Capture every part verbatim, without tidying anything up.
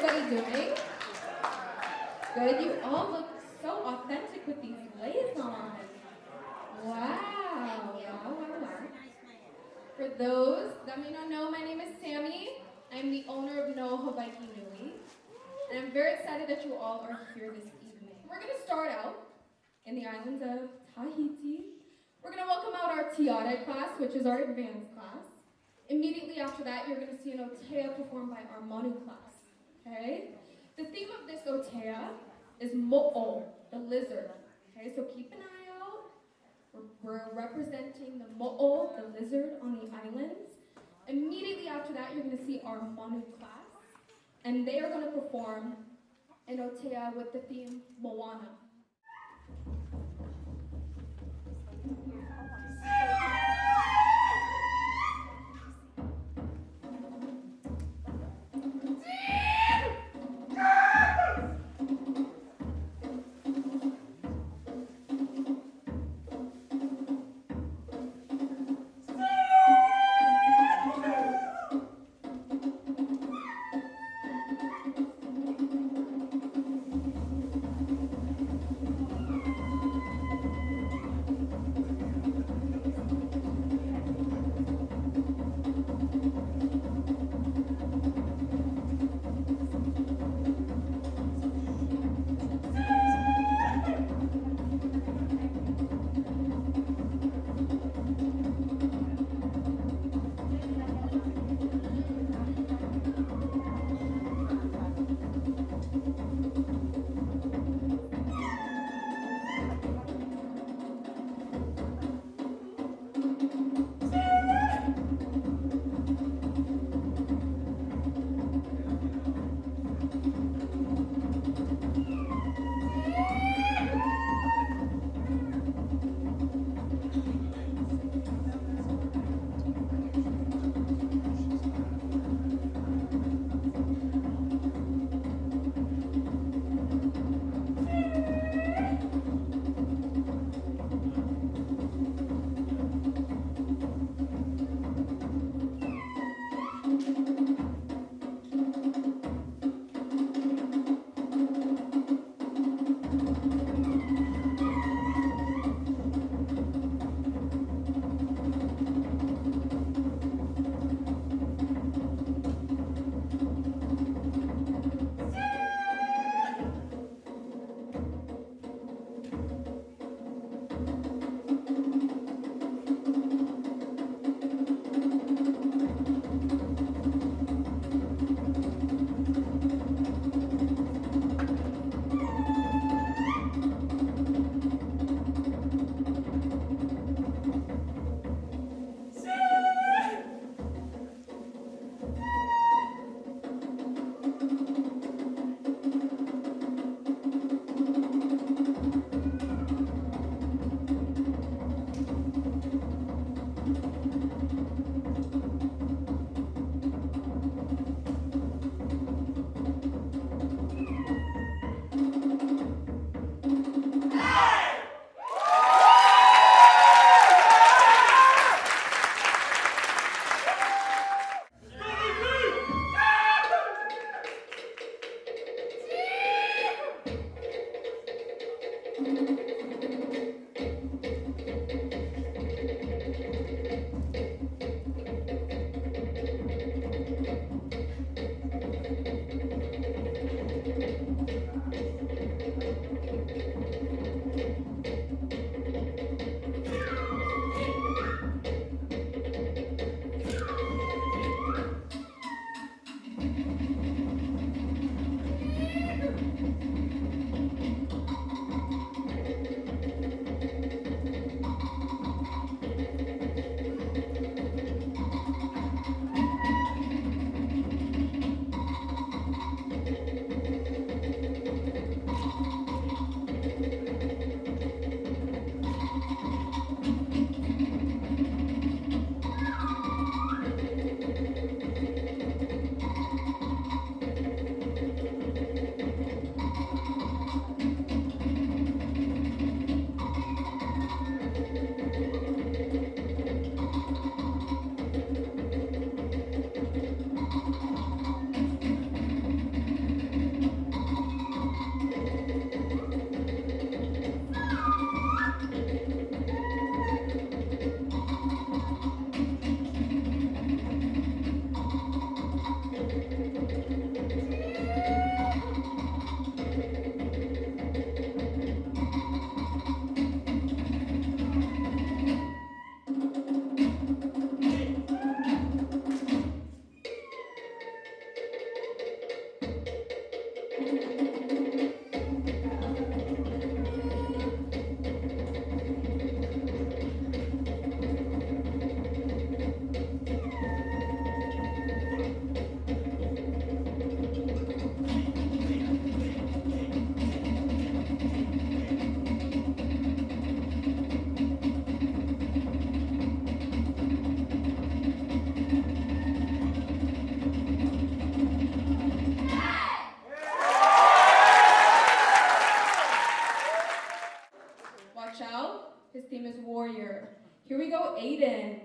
Everybody doing? Good. You all look so authentic with these leis on. Wow, wow, wow, wow. For those that may not know, my name is Sammy. I'm the owner of Nō Hawaiki Nui. And I'm very excited that you all are here this evening. We're going to start out in the islands of Tahiti. We're going to welcome out our Tiare class, which is our advanced class. Immediately after that, you're going to see an ōtea performed by our Manu class. Okay? The theme of this ōtea is moʻo, the lizard. Okay, so keep an eye out. We're, we're representing the moʻo, the lizard on the islands. Immediately after that, you're going to see our Manu class, and they are going to perform an ōtea with the theme Moana. Watch out. His team is Warrior. Here we go, Aiden.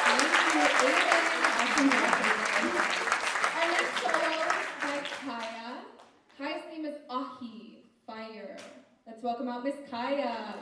Thank you, Aiden. Awesome job, Aiden. Our next solo is by Kaya. Kaya's name is Ahi, fire. Let's welcome out Miss Kaya.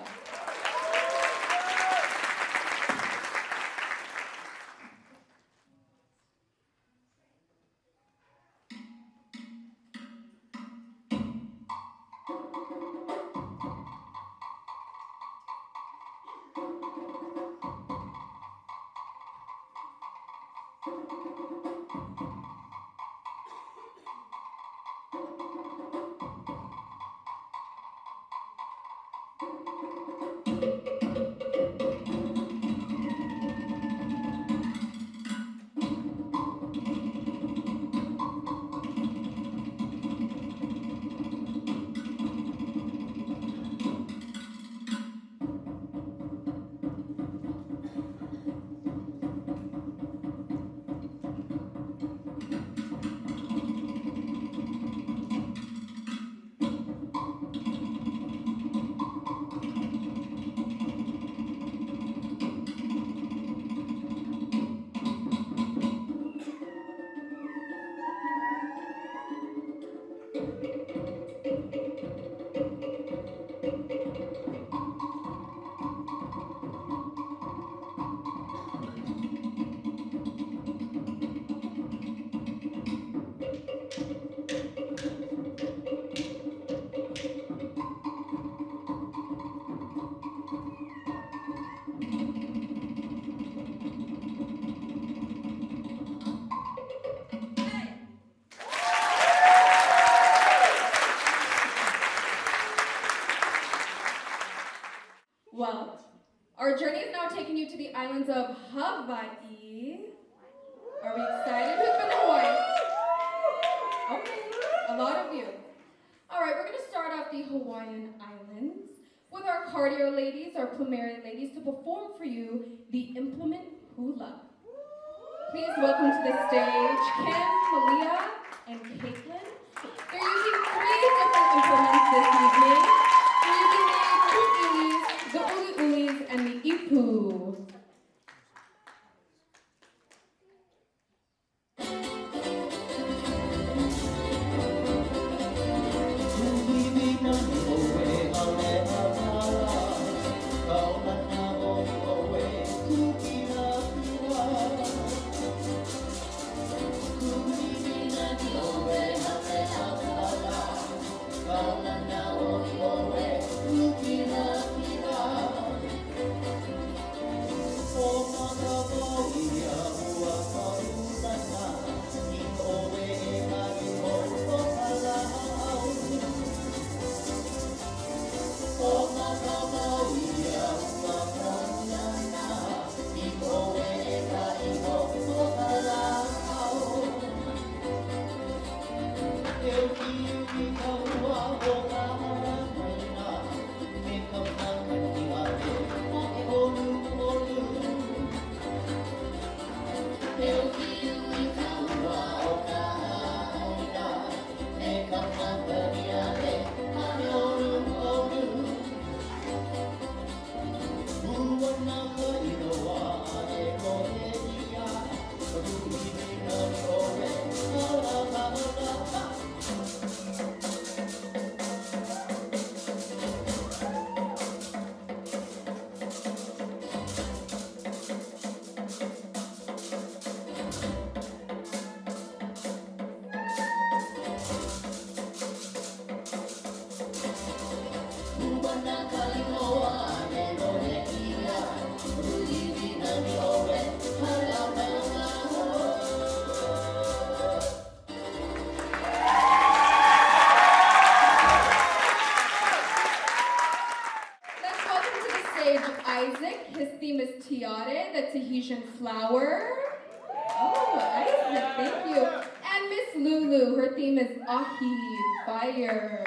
Well, our journey is now taking you to the islands of Hawaii. Are we excited? Who's been to Hawaii? Okay, a lot of you. All right, we're going to start off the Hawaiian Islands with our cardio ladies, our plumeria ladies, to perform for you the implement hula. Please welcome to the stage Kim, Malia, and Caitlin. They're using three different implements this evening. They're using the kuʻiʻulis, the ʻuliʻulis, and the ipu. Let's welcome to the stage Isaac. His theme is Tiare, the Tahitian flower. Oh, Isaac, thank you. And Miss Lulu, her theme is Ahi, fire.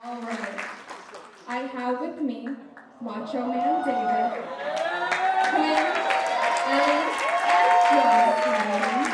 All right. I have with me Macho Man David, Quinn, Ellie, and Jasmine.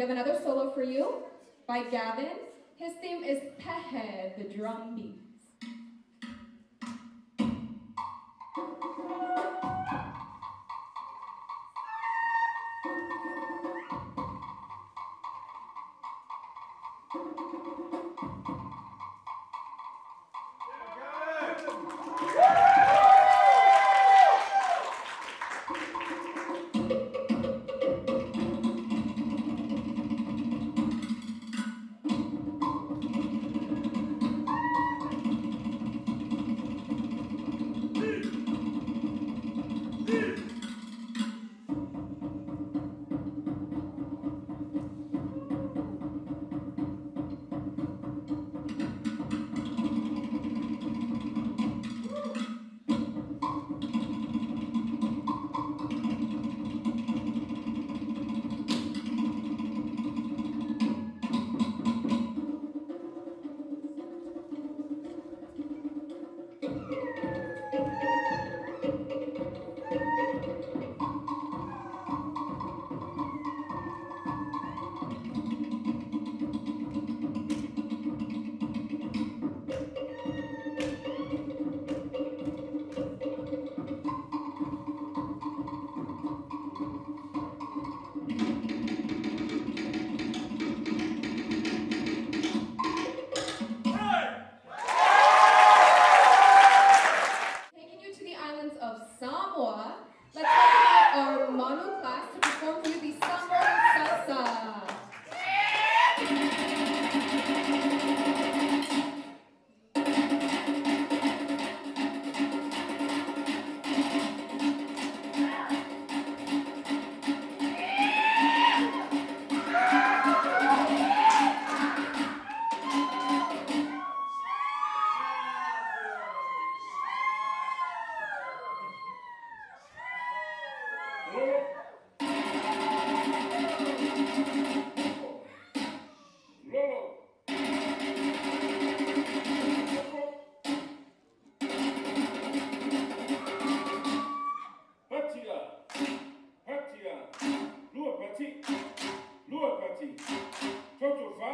have another solo for you by Gavin. His theme is Pehe, the drum beats. Taking you to the islands of Samoa, let's welcome out our Manu class to perform for you the Samoan salsa. Pati ra, pati ra, rua pati, rua pati, totofa.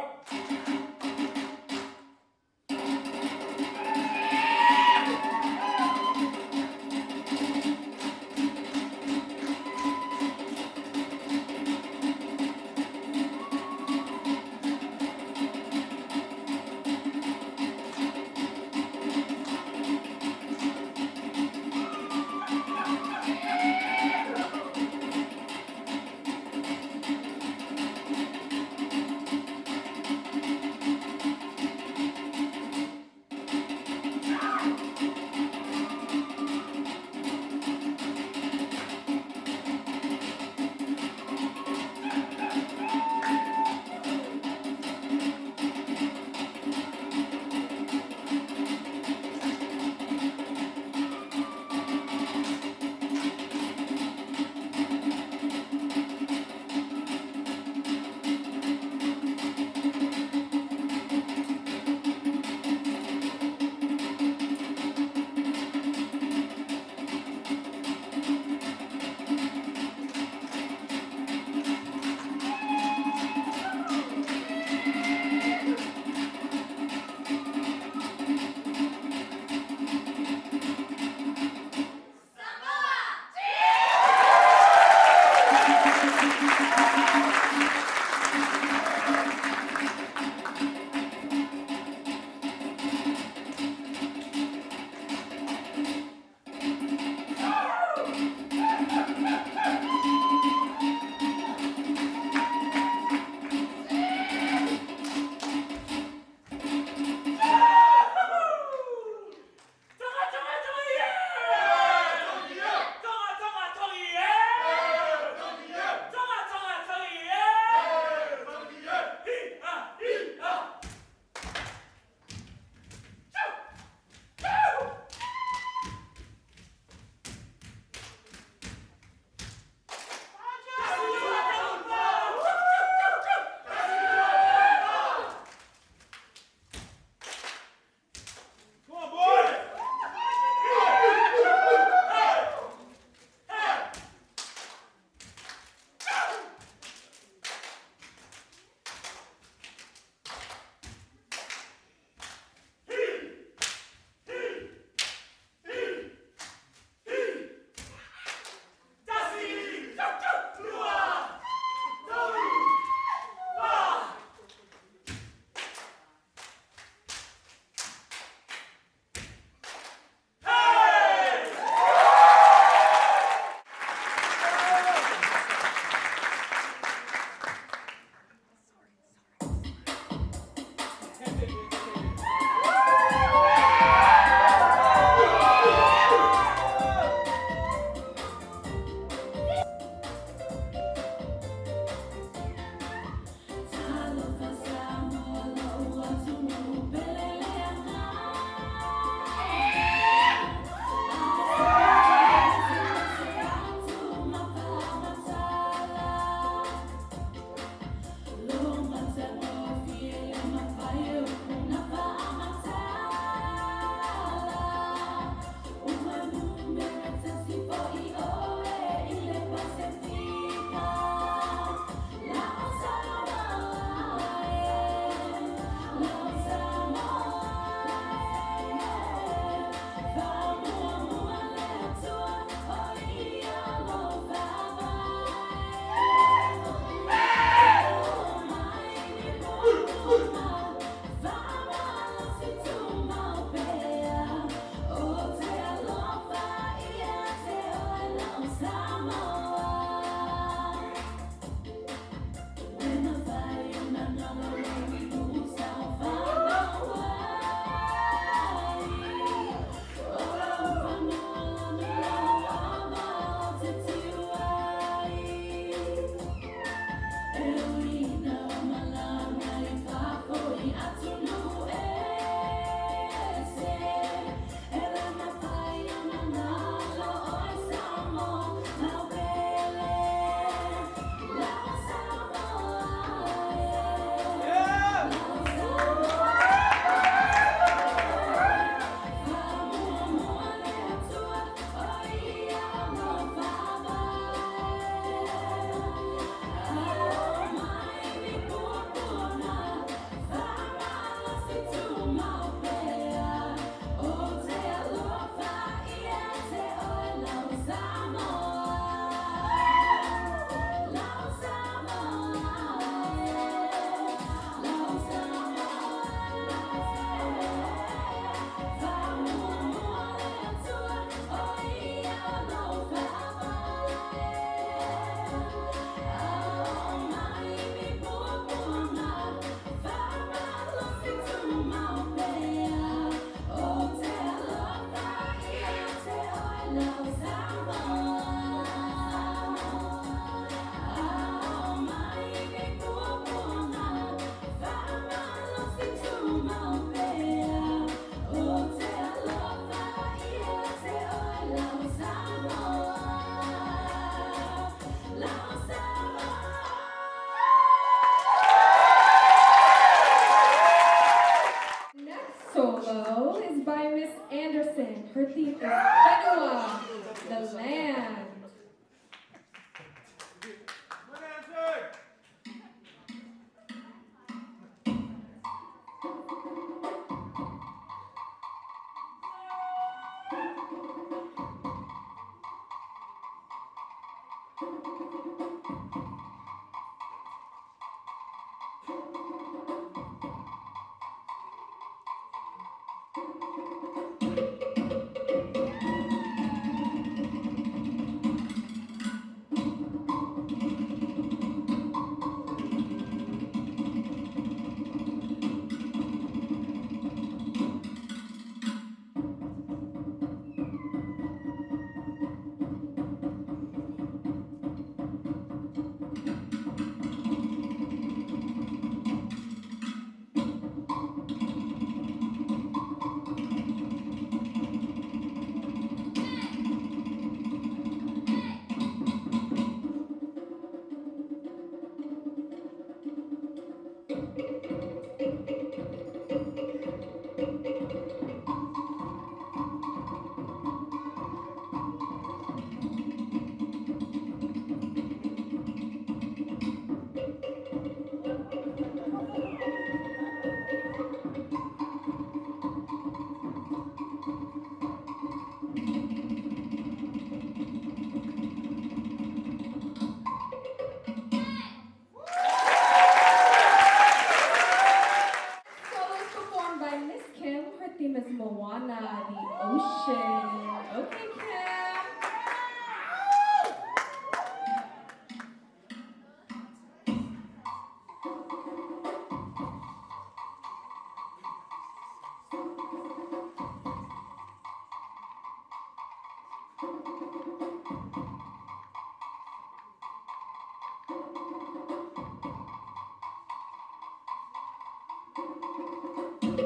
As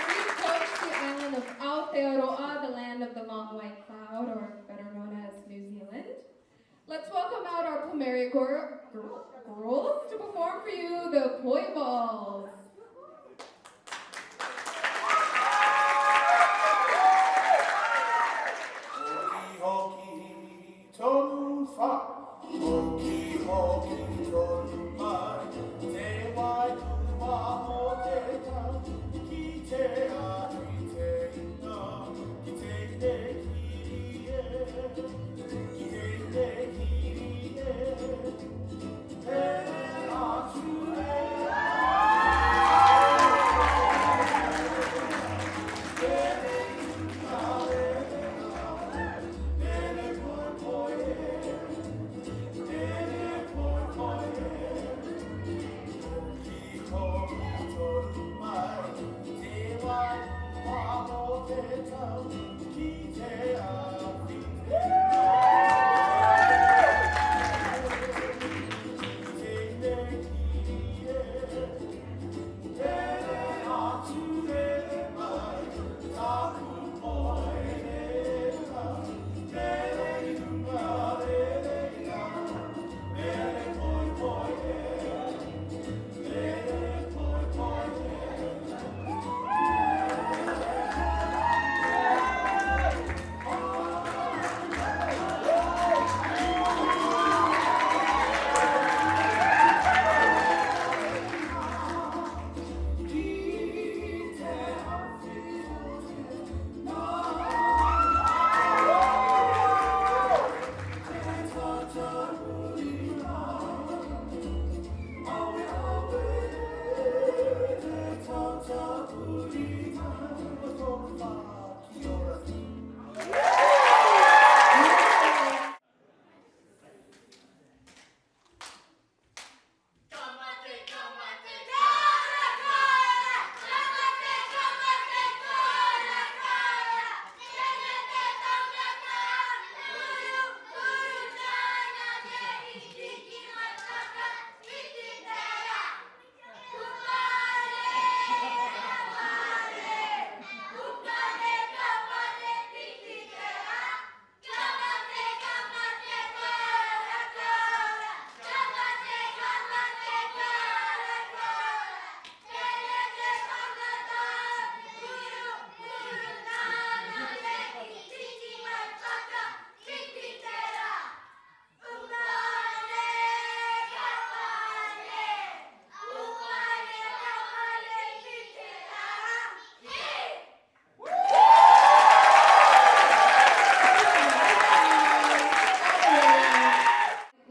we approach the island of Aotearoa, the land of the long white cloud, or better known as New Zealand, let's welcome out our Poumeri gir-, gir-, girls to perform for you the Poiballs. Hoki, hoki, tonu fā. Hoki, hoki, tonu mai. Te wairua mō te tau. Ki te ahi teina. Ki teie nei kiri e. Ki teie nei kiri e.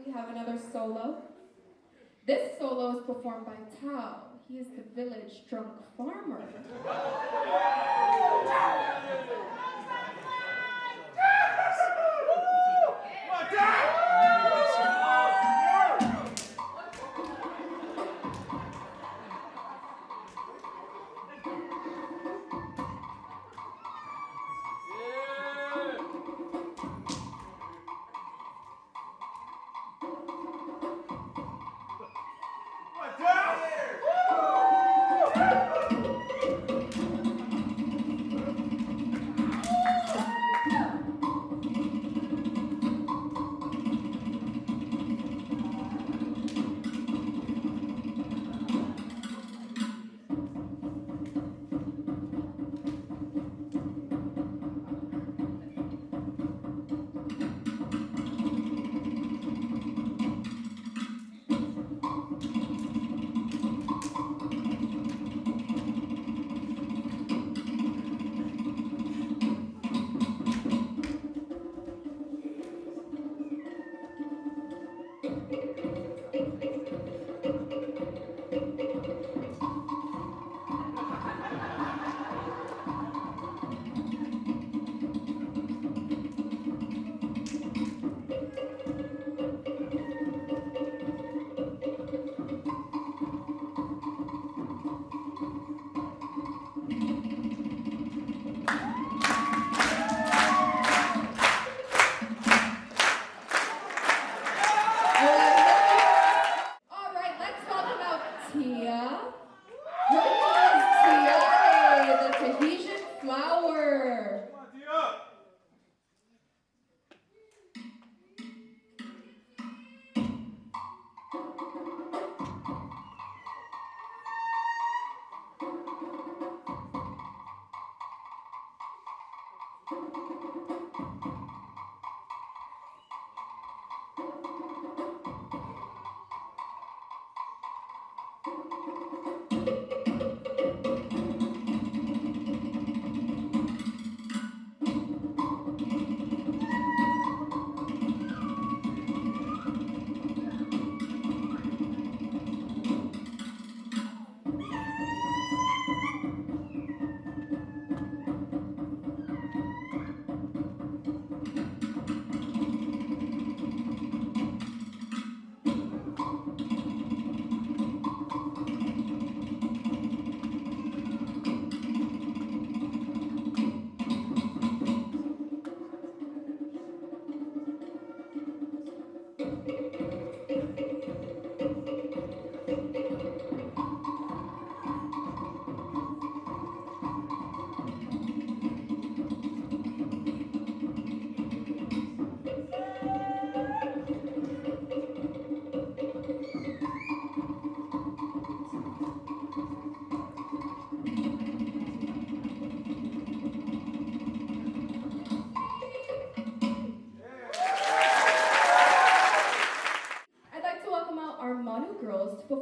We have another solo. This solo is performed by Tao. He is the village drunk farmer.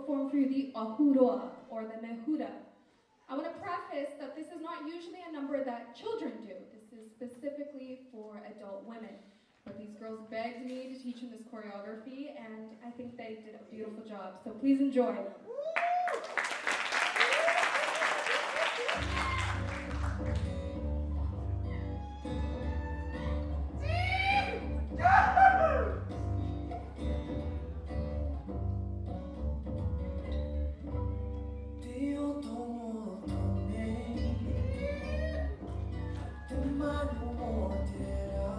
Perform for you the Ahuroa, or the Mehura. I want to preface that this is not usually a number that children do. This is specifically for adult women. But these girls begged me to teach them this choreography, and I think they did a beautiful job. So please enjoy. Te oto o tō nei, te manu o te rā,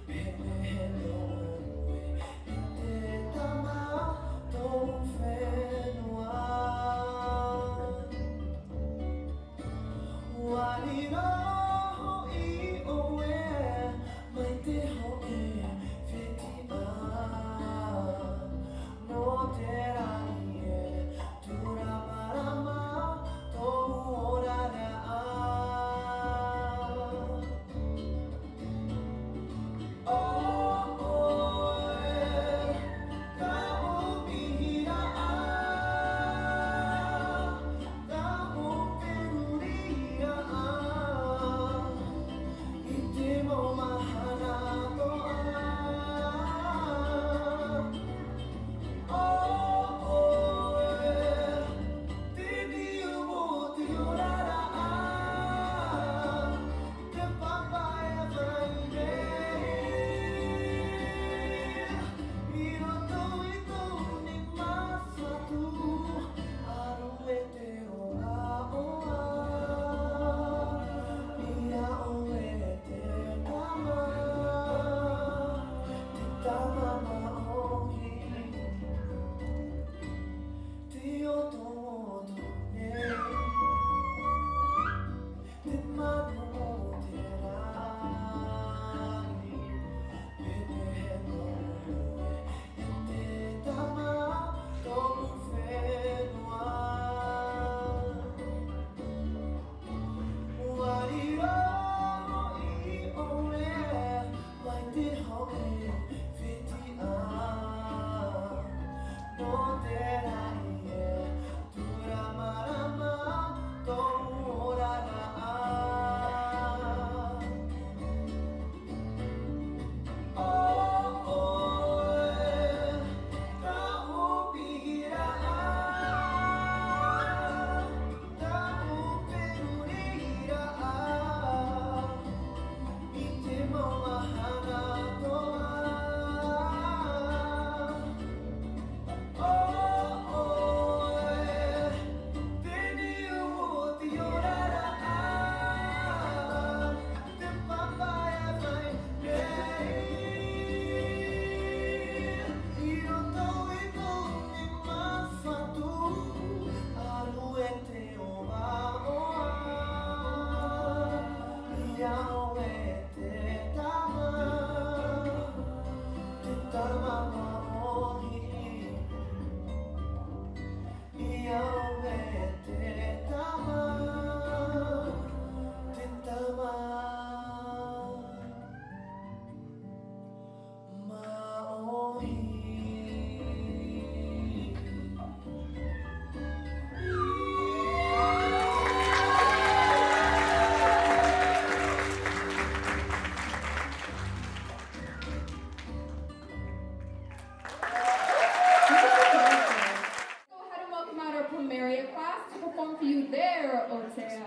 e pēhea nō ʻoe i te tama tōu fenua. Ua riro hoʻi ʻoe mai te hōʻē fetiʻa, nō te rahi e tūramarama tōu oraraʻa. ʻO ʻoe, tāʻu mihiraʻa, tāʻu feruriraʻa, i te mau mahana atoʻa. ʻO ʻoe, te niu o te oraraʻa, te papa e vai nei. I roto i tōu nei māfatu, ʻaru e te ʻoaʻoa, ia ʻoe te tama, te tama māʻohi. Te oto o tō nei, te manu o te rā, e pēhea nō ʻoe i te tama tōu fenua. Ua riro hoʻi ʻoe mai te hōʻē fetiʻa, nō te rahi e tūramarama tōu oraraʻa. ʻO ʻoe, tāʻu mihiraʻa, tāʻu feruriraʻa, i te mau mahana atoʻa. ʻO ʻoe, te niu o te oraraʻa, te papa e vai nei. I roto i tōu nei māfatu, ʻaru e te ʻoaʻoa, ia ʻoe te tama, te tama māʻohi. Ia ʻoe te tama, te tama māʻohi. Go ahead and welcome out our Plumeria class to perform for you their Otea.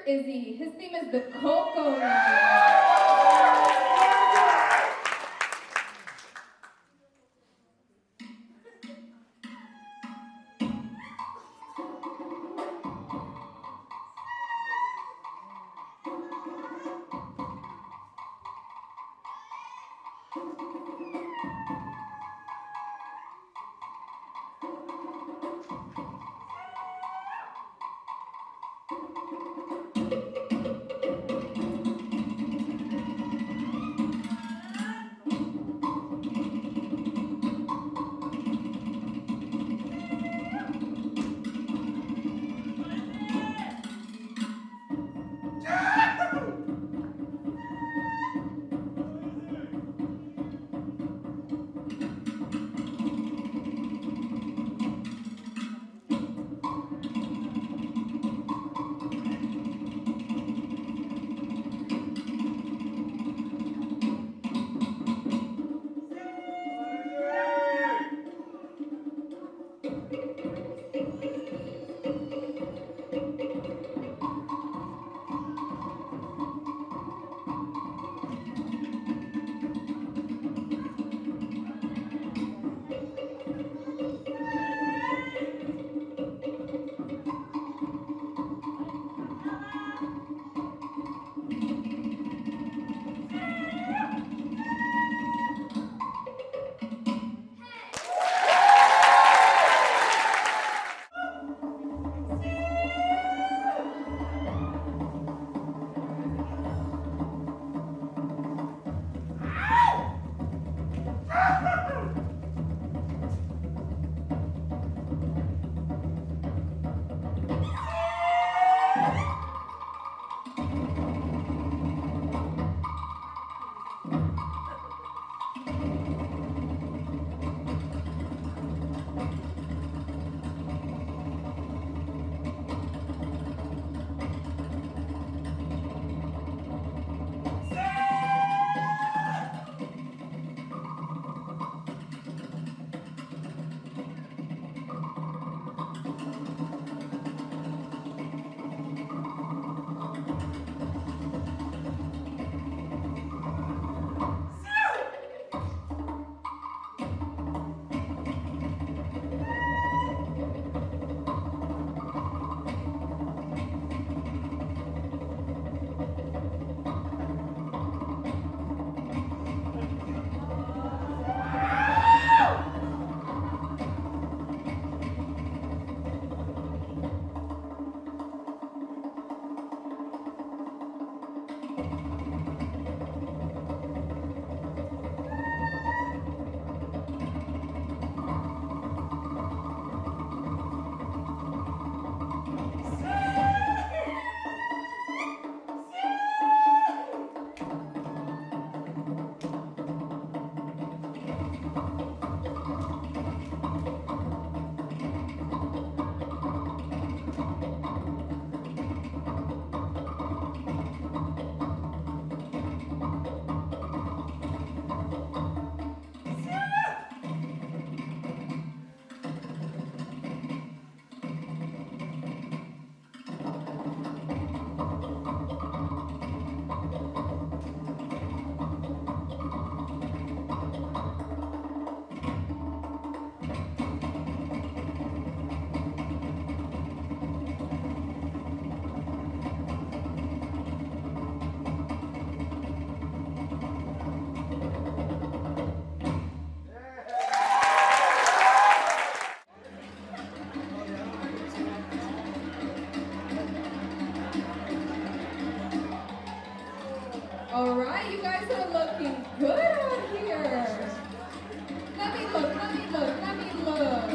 Izzy. His theme is the Coco. All right, you guys are looking good out here. Let me look, let me look, let me look.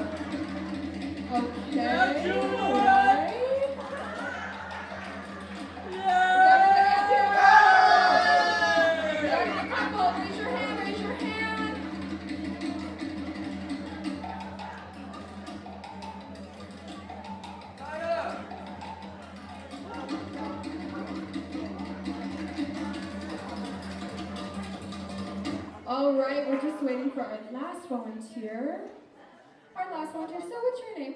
Okay, all right. Is everybody out there? You guys are a couple. Raise your hand, raise your hand. All right, we're just waiting for our last volunteer. Our last volunteer. So, what's your name?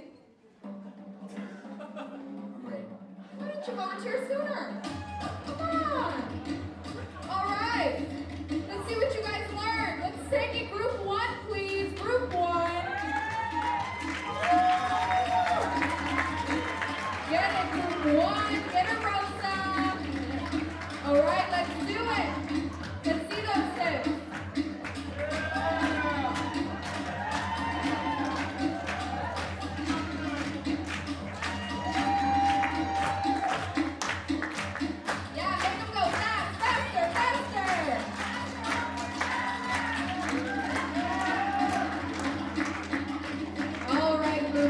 Why didn't you volunteer sooner?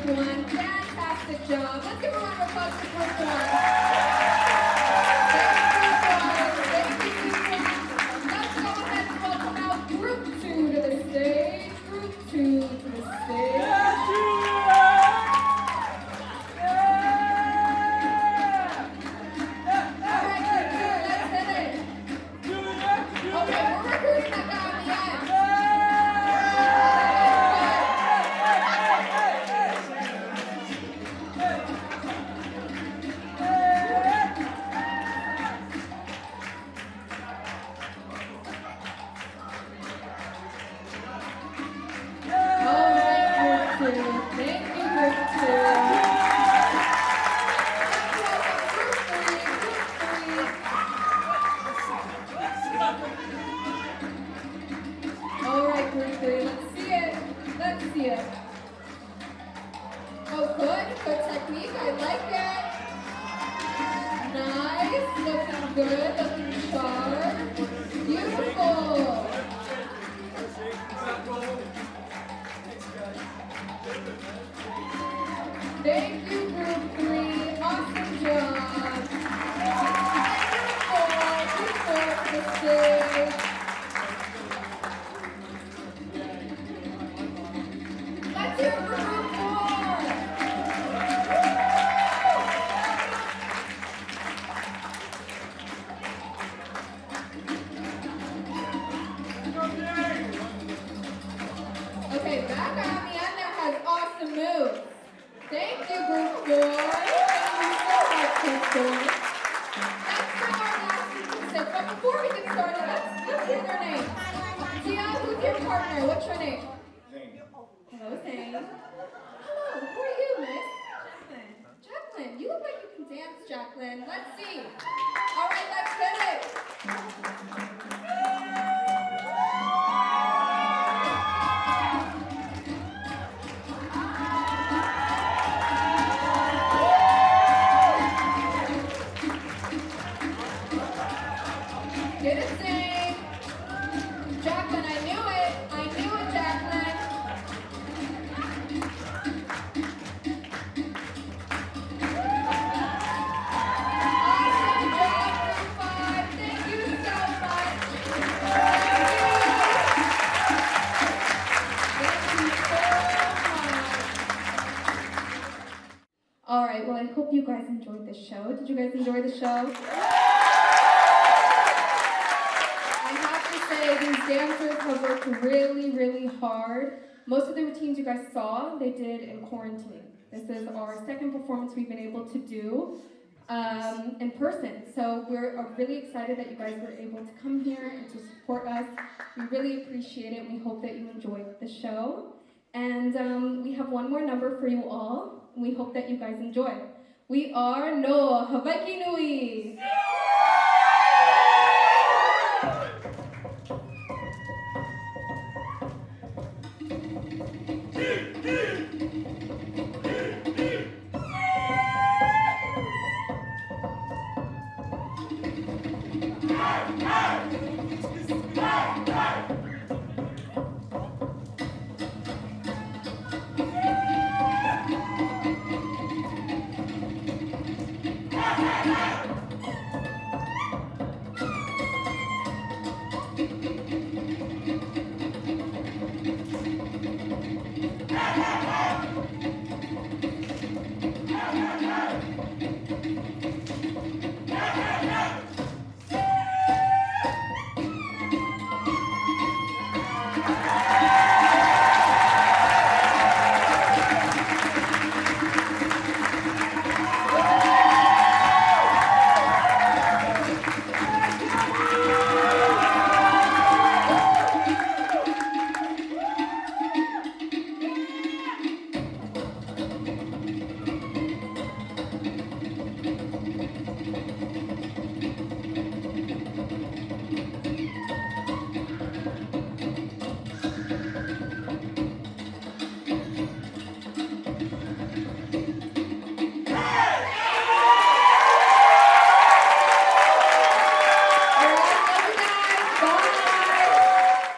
One, fantastic job. Let's give a round of applause for group one. Thank you, guys. Thank you, group one. Let's go ahead and welcome out group two to the stage. Group two to the stage. All right, group two, let's hit it. Okay, we're recruiting that guy on the end. All right, group two. Thank you, group two. Let's welcome group three, group three. All right, group three, let's see it. Let's see it. Oh, good. Good technique. I like it. Nice. Looking good. Looking sharp. Beautiful. Thank you, group three. Awesome job. And group four, group four to the stage. Let's hear it for group four. Okay, that guy on the end there has awesome moves. Thank you, group four. Thank you so much, group four. Let's have our last contestant. But before we get started, let's, let's hear their name. Tia, who's your partner? What's your name? Zane. Hello, Zane. Hello, who are you, miss? Jacqueline. Jacqueline, you look like you can dance, Jacqueline. Let's see. All right, let's hit it. Get it, Zane. Jacqueline, I knew it. I knew it, Jacqueline. Awesome job, group five. Thank you so much. Thank you so much. All right, well, I hope you guys enjoyed the show. Did you guys enjoy the show? I have to say, these dancers have worked really, really hard. Most of the routines you guys saw, they did in quarantine. This is our second performance we've been able to do, um, in person. So we're, uh, really excited that you guys were able to come here and to support us. We really appreciate it. We hope that you enjoyed the show. And, um, we have one more number for you all. We hope that you guys enjoy. We are Nō Hawaiki Nui.